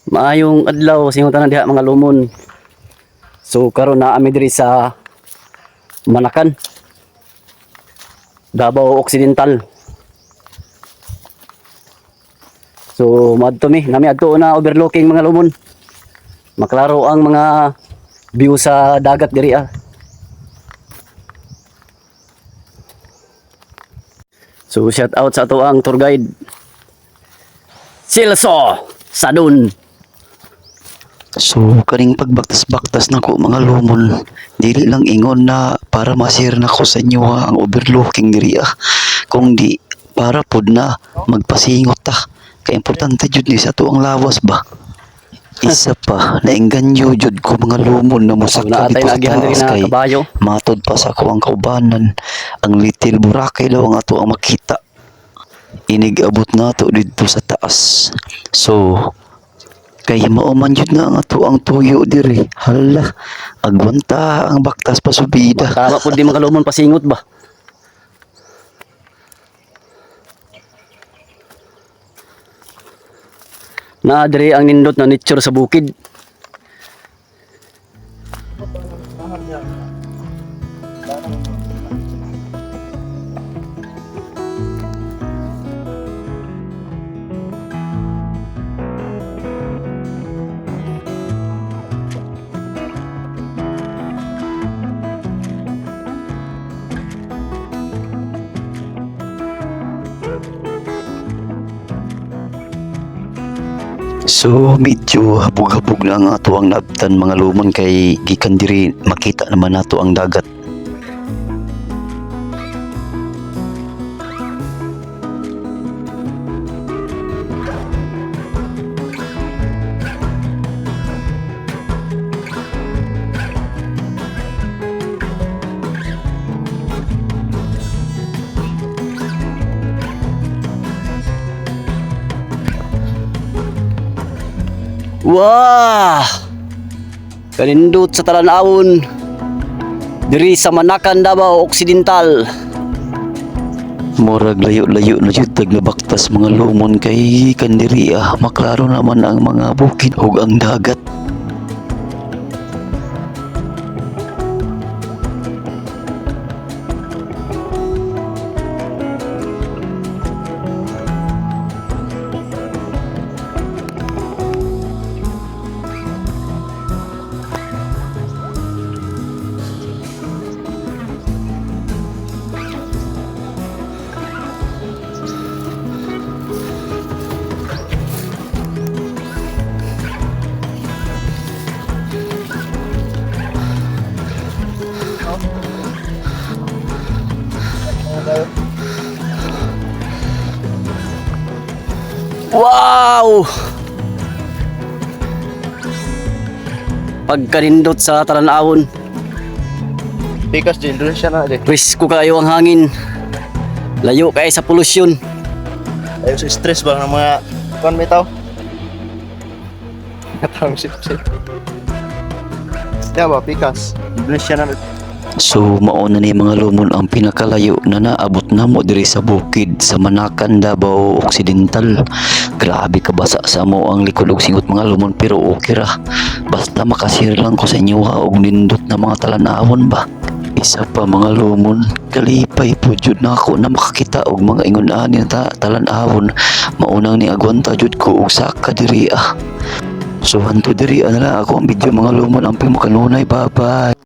Maayong adlaw sa inyong tanan diha, mga lumon. So karon naa mi diri sa Manakan, Davao Occidental. So moadto mi, nami adto na overlooking, mga lumon. Maklaro ang mga view sa dagat diri ah. So shout out sa ato ang tour guide, Silso Sadun. So kaning pagbaktas-baktas nako, mga lumon, dili lang ingon na para ma-share nako sa inyo ha, ang overlooking diri ah, kung di para pod na magpasingot ta kay importante jud ni sa ato ang lawas ba. Isa pa, naengganyo jud ko, mga lumon, na So mosaka naa tay dito sa naagihan diri taas na kay kabayo. matod pa sa ako ang kaubanan, ang Little Boracay daw ang ato ang makita inig abot nato didto sa taas. So kay mao man jud na ang ato ang tuyo diri. Hala, agwanta ang baktas pasubida. Tama pud di, mga lumon, pasingot ba. Na diri ang nindot na nature sa bukid. So medyo habog-habog na ang ato ang naabtan, mga lumon, kay gikan diri makita naman nato ang dagat. Wah! Kanindot sa talan-awon. Diri sa Manakan, Davao Occidental. Murag layo-layo na jud tag nabaktas, mga lumon, kay gikan diri ah, maklaro naman ang mga bukid ug ang dagat. Wow! Pagkanindot sa talan-awon. Pikas din, Indonesia na din. Presko kayo ang hangin. Layo kay sa polusyon. Ayaw sa stress ba ng mga kuan may tao? Katang sip-sip. Ya ba, Pikas? Indonesia na. So mao na ni, mga lumon, ang pinakalayo na naabot namo diri sa bukid sa Manakan, Davao Occidental. Grabe kabasa sa mo ang likod ug singot, mga lumon, pero okay ra. Basta maka-share lang ko sa inyo ha og nindot na mga talan-awon ba. Isa pa, mga lumon, kalipay po jud na ako na makakita og mga ingon ani na talan-awon. Maunang ni agwanta jud ko og saka diri ah. So hanto diri ah, na lang ako ang video, mga lumon, amping mo kanunay, bye bye.